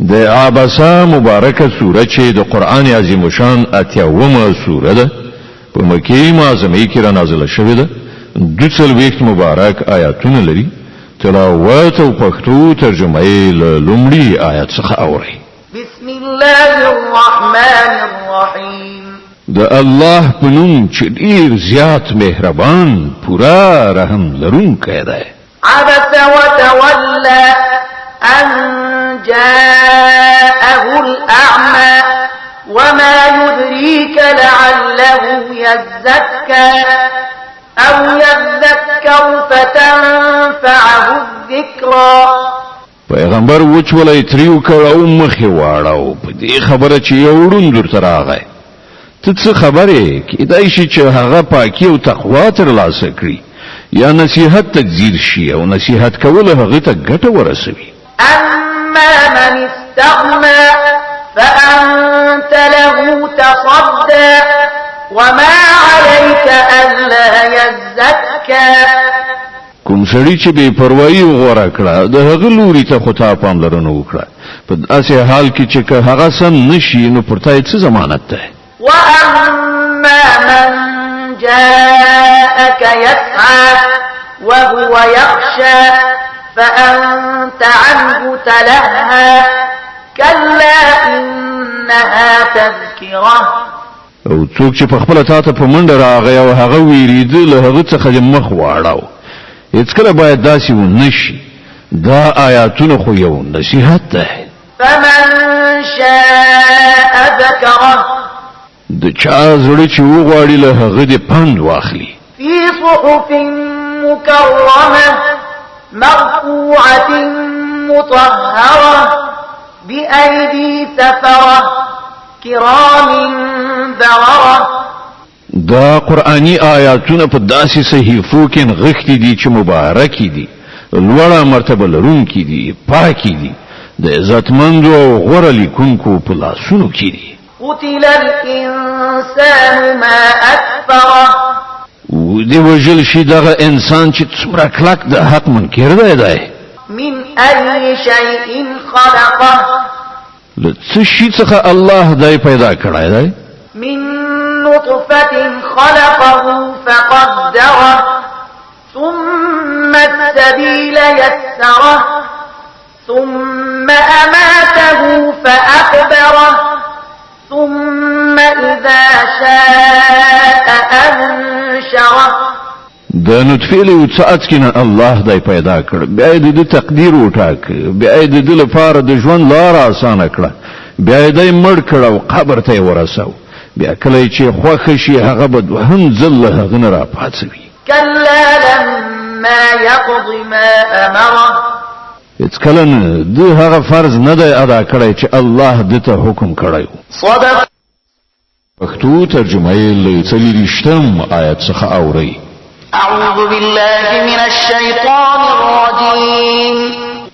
د عبسه مبارکه سوره چې د قران عظیم شان اتیاومه سوره ده، په مکه معظمه کې را نازله شوې ده. 42 مبارک آیاتونه لري. تلاوت او پښتو ترجمه یې له لومړي آیت څخه اورئ. بسم الله الرحمن الرحیم. د الله په نوم چې ډیر زیات مهربان، پورا رحم لرونکی دی. عبس وتولى أن جاءه الأعمى وما يدريك لعله يزكى أو يذكر فتنفعه الذكرى. پیغمبر وچولی تریو کړ او مخ یې واړاو په دې خبره چې یو ړوند ورته راغی. ته څه خبرې؟ کېدای شي چې هغه پاکي او تقوا ترلاسه کړي یا نصیحت ته ځیر شي او نصیحت کول هغه ته ګټه ورسوي. اما من استغنى فأنت له تصدى وما عليك ألا يزكى. کوم سړي چې بې پروايي غوره کړه، د هغه لوري ته خو تا پاملرنه وکړه، په داسې حال کې چې که هغه سم نشي نو پر تا یې څه ضمانت دی؟ وأما من جاءك يسعى وهو يخشى فأنت عنه تلهى كلا إنها تذكرة. او څوک چې په خپله تا ته په منډه راغی او هغه ویرېده، له هغه څخه دې مخ واړاو. هیڅکله باید داسې ونه شي. دا آیاتونه خو یو نصیحت دی. فمن شاء ذكره. د چا زړه چې وغواړي له هغه دې پند واخلي. في صحف مكرمة مرفوعة مطهرة بأيدي سفرة كرام بررة. دا قرآني آیاتونه په داسې صحیفو کې نغښتي دي چې مبارکې دي، لوړه مرتبه لرونکي دي، پاکې دي، د عزتمندو او غوره لیکونکو په لاسونو کې دي. قتل الإنسان ما أكفره. ودې وژل شي دغه انسان چې څومره کلک د حق منکر دی. من أي شيء خلقه. له څه شي څخه الله دی پیدا کړی دی؟ من نطفة خلقه فقدره ثم السبيل يسره ثم أماته فأقبره ثم إذا شاء أنشره. د نطفې له یو څاڅکي نه الله دی پیدا کړ، بیا یې د ده تقدیر وټاکه، بیا یې د ده لپاره د ژوند لاره اسانه کړه، بیا یې دی مړ کړ او قبر ته یې ورساو. بیا کله چې خوښه شي هغه به دوهم ځل له هغه نه راپاڅوي. كلا لما يقض ما أمره. هیڅکله نه ده هغه فرض نه دی ادا کړی چې الله ده ته حکم کړی و. صدق. پښتو ترجمه یې له 24 آیت څخه اورئ. أعوذ بالله من الشيطان الرجيم.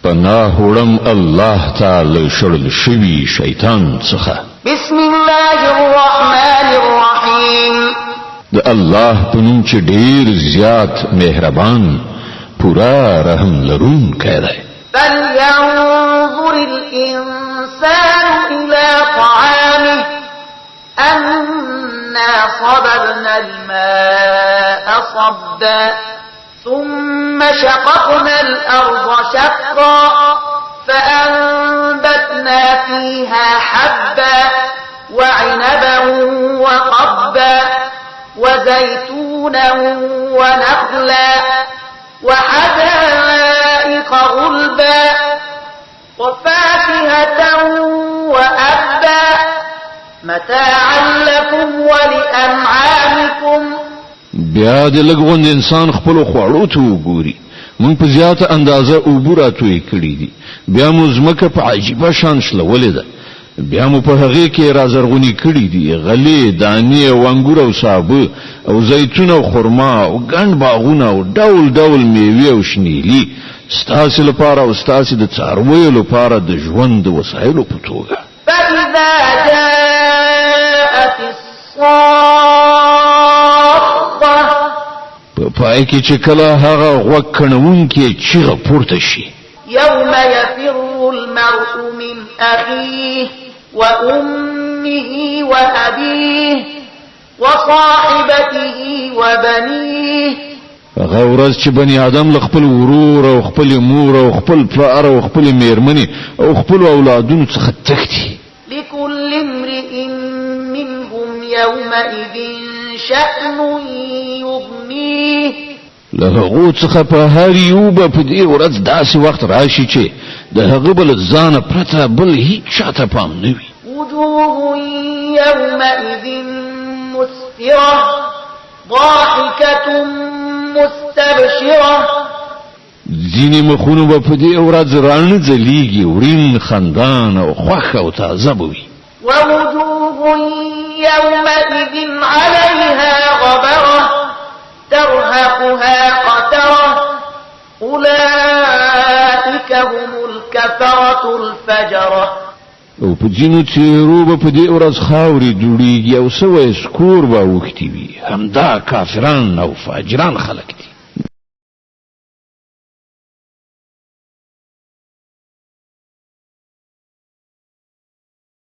پناه وړم الله ته له شړل شوي شیطان څخه. بسم الله الرحمن الرحيم. د الله په نوم چې ډیر زیات مهربان، پورا رحم لرونکی دی. فلينظر الإنسان إلى طعامه أنا صببنا الماء صبا ثم شققنا الأرض شقا فأنبتنا فيها حبا وعنبا وقبا وزيتونا ونخلا وحدائق غلبا وفاكهة وأبا متاعا لكم ولأنعامكم. بیا د لږ غوندې انسان خپلو خواړو ته وګوري. مونږ په زیاته اندازه اوبه راتوی کړي دي، بیا مو ځمکه په عجیبه شان شلولې ده، بیا مو په هغې کې رازرغونې کړي دي غلې دانې او انګور او سابه او زیتون او خرما او ګڼ باغونه او ډول ډول میوې او شنیلي، ستاسې لپاره او ستاسې د څارویو لپاره د ژوند د وسایلو په توګه. فإذا جاءت الصاخة. په پای کې چې کله هغه غوږ کڼوونکې چیغه پورته شي. يوم يفر المرء من أخيه وأمه وأبيه وصاحبته وبنيه. هغه ورځ چې بني آدم له خپل ورور او خپل مور او خپل پلار او خپل میرمنې او خپل اولادونو څخه تښتي. لكل امرئ منهم يومئذ شأن يغنيه. له هغو څخه په هر یو به په دې ورځ داسې وخت راشي چې د هغه به له ځانه پرته بل هیڅ چاته پام نه وي. وجوه يومئذ مسفرة ضاحكة مستبشرة. ځینې مخونه به په دې ورځ راڼه ځلیږي، ورین، خندان او خوښ او تازه به وي. ووجوه يومئذ عليها غبرة ترهقها قترة أولئك هم الكفرة الفجرة. او په ځینو څېرو به په دې ورځ خاورې دوړیږي او سوی سکور به اوښتي وي. همدا کافران او فاجران خلک دي.